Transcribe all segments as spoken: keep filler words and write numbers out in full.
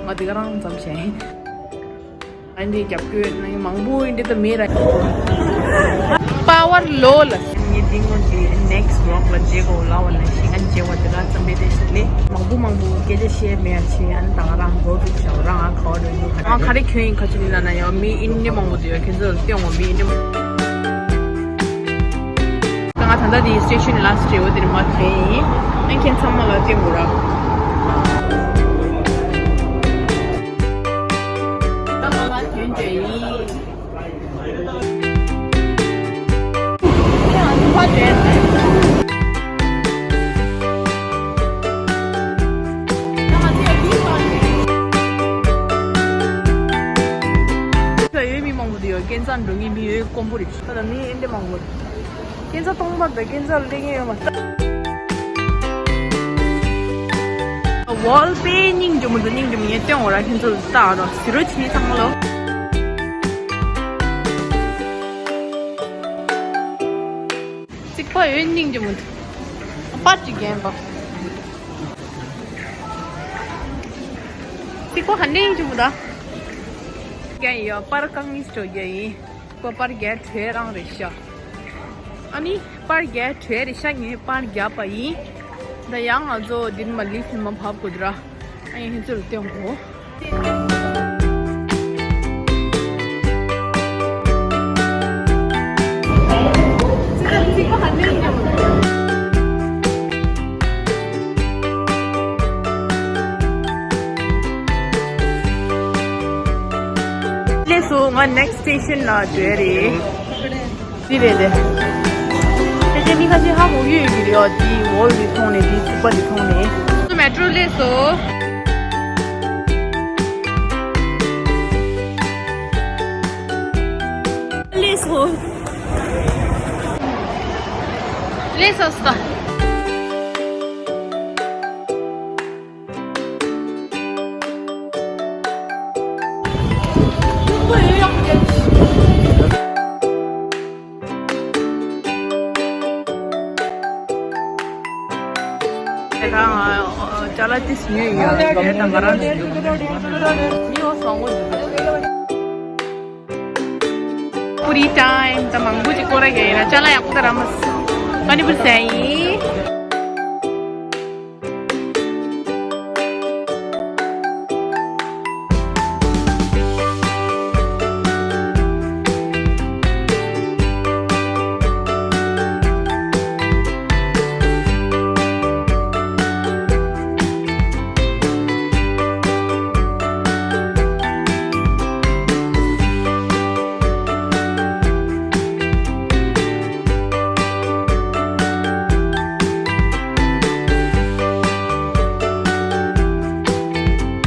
ང་དེ་ག་རང་ཙམ་བྱས། ཨ་འདི་རྒྱབ་སྐྱོར་ནང་མང་པོ་ཨིན་འདི་ད་མེད་ར། པ་ཝར་ལོ་ལ། ངས་འདི་སྔོན་གྱི་next vlog ལ་མཇལ་གོ་ལ་བ་ན་ཤིང་ཨན་མཇལ་བ་དེ་ག་ཙམ་པའི་དེ་ཞིག་ལས། མང་པོ་མང་པོ་སྐད་ཆ་བཤད་མེད་ཡ་ཆེ་ཨན་ད་ང་རང་མགོ་འདུག་ཤ་རང་ཨ་ཁ་བ་འདུག་ཨ་ཁ་རེ་ཁྱོད་ཡིན་ཁ་ཆུ་ལ་ན་ཡ་མི་ཨིན་འདི་མང་པོ་འདུག་ཡ་ཁྱོད་ཚོ་སྟོན་འོང་མི་ཨིན་འདི། ད་ང་ད་ལྟ་དེ་station last day འོ་དེར་མ་ཐོན་ཡིན། ཨན་ཁྱེད་ཚང་མ་ལ་སྟོན་དགོས་ར། ད་ང་ལ་ཐོན་བྱས་ཡིན། ཁྱེད་ཨ་ནུ་ཕ་བྱས། ད་ང་ཚོས་ཡོད་མི་མང་པོ་དེ་ཡོད་སྐལ་བཟང་འགྲོ་ངེས་མི་ཡོད་དཀོན་པོ་རེད། ད་ལ་མི་ཨེ་འདྲ་མང་པོ་རེད། ཁྱེད་ཚོ་སྟོང་པ་དང་ཁྱེད་ཚོ་ལ་གླེང་ཡོད་མ་རེད། ཝོལ་པེ་སྙིང་རྗེ་མོ་འདུག་སྙིང་རྗེ་མོ་ངས་སྟོན་འོ་ར་ཁྱེད་ཚོ་ལ་ལྟ་རོགས་ཟི་རོ་ཆི་ཚང་མ་ལོ། རྩིག་པ་ཡོད་སྙིང་རྗེ་མོ་འདུག་པར་ཅིག་རྒྱན་པ། རྩིག་པ་ཧ་ལས་སྙིང་རྗེ་མོ་ད། རྒྱན་ཡོད་པར་གང་ཉིས་སྤྲོ་རྒྱ་ཡིན། པ་པར་རྒྱ་བྲོས་རང་རེད་ཤག་ཨ་ནི་པར་རྒྱ་བྲོས་རེད་ཤག་ངས་པར་རྒྱབ་པ་ཡིན། ད་ཡང་ང་ཚོ་འདིར་མ་ལིབ་མ་བབ་དགོས་འདུག་ར། ཨ་ཡིན་ཁྱེད་ཚོ་ལ་སྟོན་གོ། ལགས་སོ་ང་next station ལ་འགྲོ་ཡ་རེད། འདི་རེད་དེ། ཕལ་ཆེར་མི་ཁ་ཤས་ཧ་གོ་གི་ཡོད་ཀྱི་རེད་ཨ། འདི་ཝོལ་འདི་མཐོང་ནས་འདི་ཚུགས་པ་འདི་མཐོང་ནས། མེ་ཊྲོ་སླེབས་སོང་། སླེབས་སོང་། སླེབས་སོང་སྟ། ཅ་ལག་ཏིས་ཉོས་ཡོད། དེ་དང་ང་རང་ཚོ་ཡོད། ཉོས་སོང་ངོ་། པུ་རི་ཊའིམ་ད་མང་པོ་ཅིག་སྐོར་ར་གྱི་ཡིན་ན་ཅ་ལག་ཡག་པོ་ད་རག་མ་སོང་། པ་ནི་པུ་རི་ཟ་ཡིན།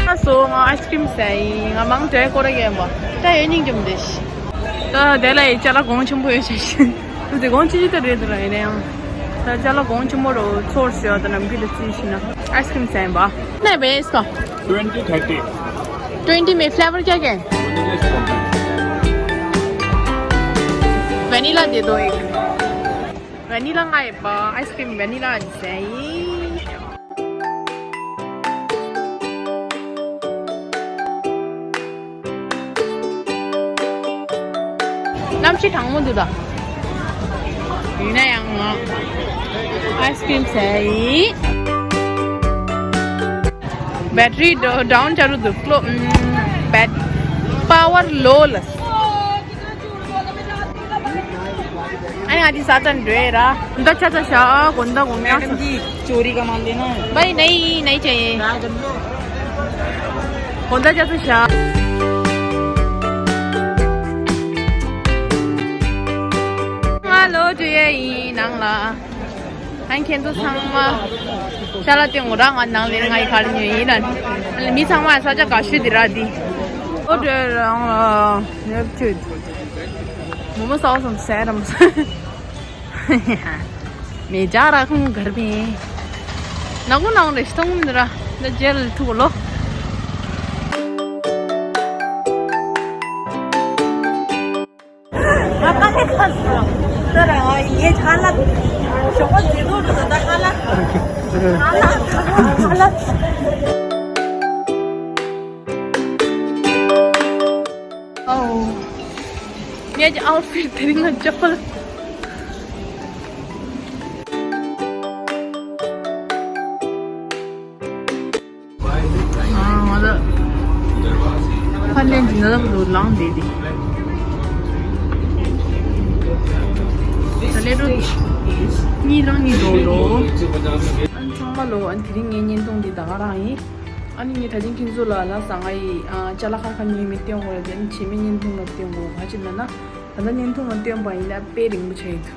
ཨ་སོ་ང་ཨའི་སི་ཀྲིམ་ཟ་ཡིན། ང་མང་དྲགས་སྐོར་ར་ཡོད་མ། ད་ཡོད་སྙིང་རྗེ་མོ་དེ་ཤི། ད་དེ་ལ་ཡི་ཅ་ལག་གོང་ཆེན་པོ་ཡོད་ཤག་ཤི། དེ་གོང་ཆེ་ཆེ་ད་རེད་དུ་ར་ཡིན་ན་ཡང་། ད་ཅ་ལག་གོང་ཆེན་པོ་རོ་ཚོར་ཤོག་ད་ནམ་རྒྱུན་དུ་རྩིས་ཤི་ན་ཨའི་སི་ཀྲིམ་ཟ་ཡིན་པ། ནས་བེ་སི་ཀ། Twenty, thirty. Twenty में फ्लेवर क्या क्या है? Vanilla दे दो एक। Vanilla ང་ཡི་པ་ཨའི་སི་ཀྲིམ་Vanilla ཟ་ཡིན། གནམ་གཤིས་གྲང་མོ་འདུག་ད། ཡིན་ན་ཡང་ང་ཨའི་སི་ཀྲིམ་ཟ་ཡིན། བེ་ཊི་རི་ཌོ་ཌའུན་བྱ་རུ་འདུག་ཀློ་ཨམ་བེ་པ་ཝར་ལོ་ལ། ཨ་ནི་ང་འདི་ས་ཚ་འགྲོ་ཡ་ར། གོན་ད་ཆ་ཚ་ཤ་གོན་ད་གོན་ཡ། मैडम जी, चोरी का माल लेना है? भाई, नहीं, नहीं चाहिए। कौन सा चाचा शाह? हेलो, जो ये ही नंगला। ཨན་ཁྱེད་ཚོ་ཚང་མ་ཤ་ལ་སྟོན་དགོས་ར། ང་ནང་ལས་ང་ཡི་གར་ཉོས་ཡིན་ན། མི་ཚང་མ་ས་ཆ་དགའ་ཤོས་འདི་ར་འདི། ཨོ་ཌར་རང་ལ་ཉོས་ཆུད། མོ་མོ་སའོ་སམ་སེ་རམ་སེ། མེ་ཇ་ར་ཁུང་གར་བེ། ནག་མོ་ནང་རེ་སྟོང་མི་འདི་ར། འདི་ཇེལ་ཐུག་ལོ། ངེད་ཀྱི་ཨའུ་ཕིཊ་དེ་རིང་ལ་ཅག་པ། ཨ་ང་ལ་ཕ་ལན་གྱི་ན་ལམ་དུ་ལངས་བསྡད་དེ། ད་ལས་འགྲོ་གཉིས་རང་གཉིས་འགྲོ་འགྲོ། ཨ་ཚང་མ་ལོ། ཨ་དེ་རིང་ངའི་བརྙན་ཐུང་འདི་ད་ག་རང་ཡིན། ཨ་ནི་ངས་ད་ཅིང་ཁྱེད་ཚོ་ལ་ལ་ས་ང་ཡི་ཨ་ཅ་ལག་ཁ་ཁ་ཉོས་མི་སྟོན་དགོས་རེད་དེ། ཨ་ནི་བྱེ་མའི་བརྙན་ཐུང་ལ་སྟོན་དགོས་ག་ཅི་ལ་ན། ད་ལྟ་བརྙན་ཐུང་ལ་སྟོན་པ་ཡིན་ན་དཔེ་རིང་པོ་ཆགས་ཡོད།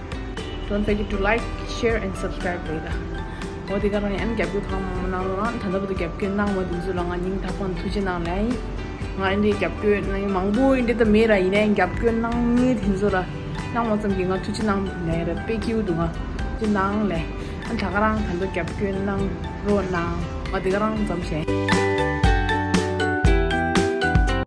Don't forget to like, share and subscribe རེད་ད། འོ་དེ་ག་རང་ཡང་རྒྱབ་སྐྱོར་གང་མང་མང་གནང་རོགས་གནང་། ད་ལྟ་བར་དུ་རྒྱབ་སྐྱོར་གནང་བ་དེ་ཚོ་ལ་ང་སྙིང་ཐག་པ་ནས་ཐུགས་རྗེ་གནང་ལེ། ང་འདི་རྒྱབ་སྐྱོར་གནང་མང་པོ་འདི་ད་མེད་ར། ཡིན་ནའི་རྒྱབ་སྐྱོར་གནང་མཁན་དེ་ཚོ་ལ་གནང་བ་ཙམ་གྱིས་ང་ཐུགས་རྗེ་གནང་ལེ་ར། དཔེ་སྐྱིད་པོ་འདུག་ང་ཐུགས་རྗེ་གནང་ལེ། ཨ་ད་ག་རང་ད་ལྟ་རྒྱབ་སྐྱོར་གནང་རོགས་གནང་། ང་དེ་ག་རང་ཙམ་བྱས།